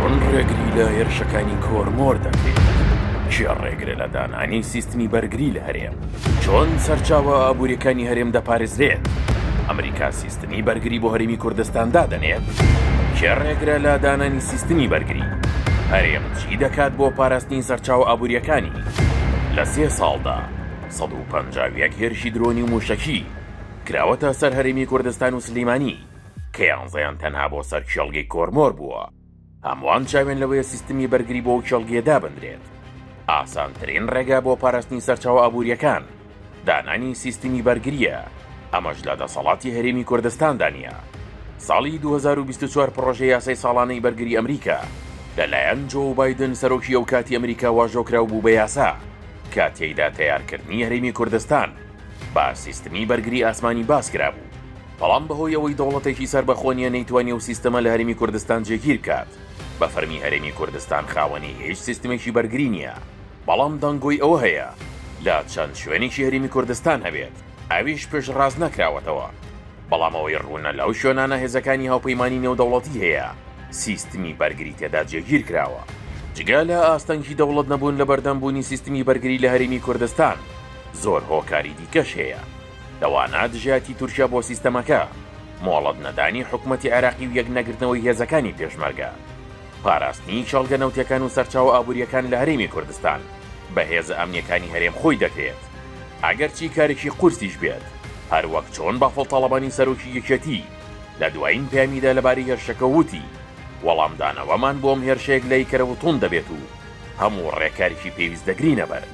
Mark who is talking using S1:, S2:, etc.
S1: چۆن ڕێگری لە هێرشەکانی کۆرمۆر دەکرێت؟ کێ ڕێگرە لە دانانی سیستمی بەرگری لە هەرێم؟ چۆن سەرچاوە ئابووریەکانی هەرێم دەپارێزرێت؟ ئەمریکا سیستمی بەرگری بۆ هەرێمی کوردستان دادەنێت؟ کێ ڕێگرە لە دانانی سیستمی بەرگری؟ هەرێم چی دەکات بۆ پاراستنی سەرچاوە ئابووریەکانی؟ لە سێ ساڵدا 151 هێرشی درۆنی و مووشەکی کراوەتە سەر هەرێمی کوردستان و سلیمانی کە یانزەیان تەنها بۆ سەر کێڵگەی کۆرمۆر بووە. هەمووان چاویان لەوەیە سیستمی بەرگری بۆ ئەو کێڵگەیە دابندرێت. ئاسانترین ڕێگا بۆ پاراستنی سەرچاوە ئابوورییەکان، دانانی سیستمی بەرگرییە، ئەمەش لە دەسەڵاتی هەرێمی کوردستاندا نییە. ساڵی 2024 پڕۆژە یاسای ساڵانەی بەرگری ئەمریکا لەلایەن جۆو بایدن سەرۆکی ئەوکاتی ئەمریکا واژۆکرا و بوو بە یاسا کە تێیدا تەیارکردنی هەرێمی کوردستان بە سیستمی بەرگری ئاسمانی باس کرابوو، بەڵام بەهۆی ئەوەی دەوڵەتێکی سەربەخۆ نییە نەیتوانی ئەو سیستەمە لە هەرێمی کوردستان جێگیر بکات. بە فەرمی هەرێمی کوردستان خاوەنی هیچ سیستمێکی بەرگری نییە، بەڵام دەنگۆی ئەوە هەیە لە چەند شوێنێکی هەرێمی کوردستان هەبێت، ئەویش پشتڕاست نەکراوەتەوە. بەڵام ئەوەی ڕوونە لەو شوێنانە هێزەکانی هاوپەیمانی نێودەوڵەتی هەیە سیستمی بەرگری تێدا جێگیر کراوە. جگە لە ئاستەنگی دەوڵەت نەبوون لەبەردەم بوونی سیستمی بەرگری لە هەرێمی کوردستان، زۆر هۆکاری دیکەش هەیە، لەوانە دژایەتی تورکیا بۆ سیستەمەکە، مۆڵەت نەدانی حکومەتی عێراقی و یەکنەگرتنەوەی هێزەکانی پێشمەرگە، پاراستنی کێڵگە نەوتیەکان و سەرچاوە ئابوریەکان لە هەرێمی کوردستان بە هێزە ئەمنیەکانی هەرێم خۆی دەکرێت، ئەگەرچی کارێکی قورسیش بێت، هەروەک چۆن بافڵ تاڵەبانی سەرۆکی یەکێتی لە دوایین پەیامیدا لەبارەی هێرشەکە وتی، وەڵامدانەوەمان بۆ ئەم هێرشە یەکلاییکەرەوە توند دەبێت و هەموو ڕێکارێکی پێویست دەگرینەبەر.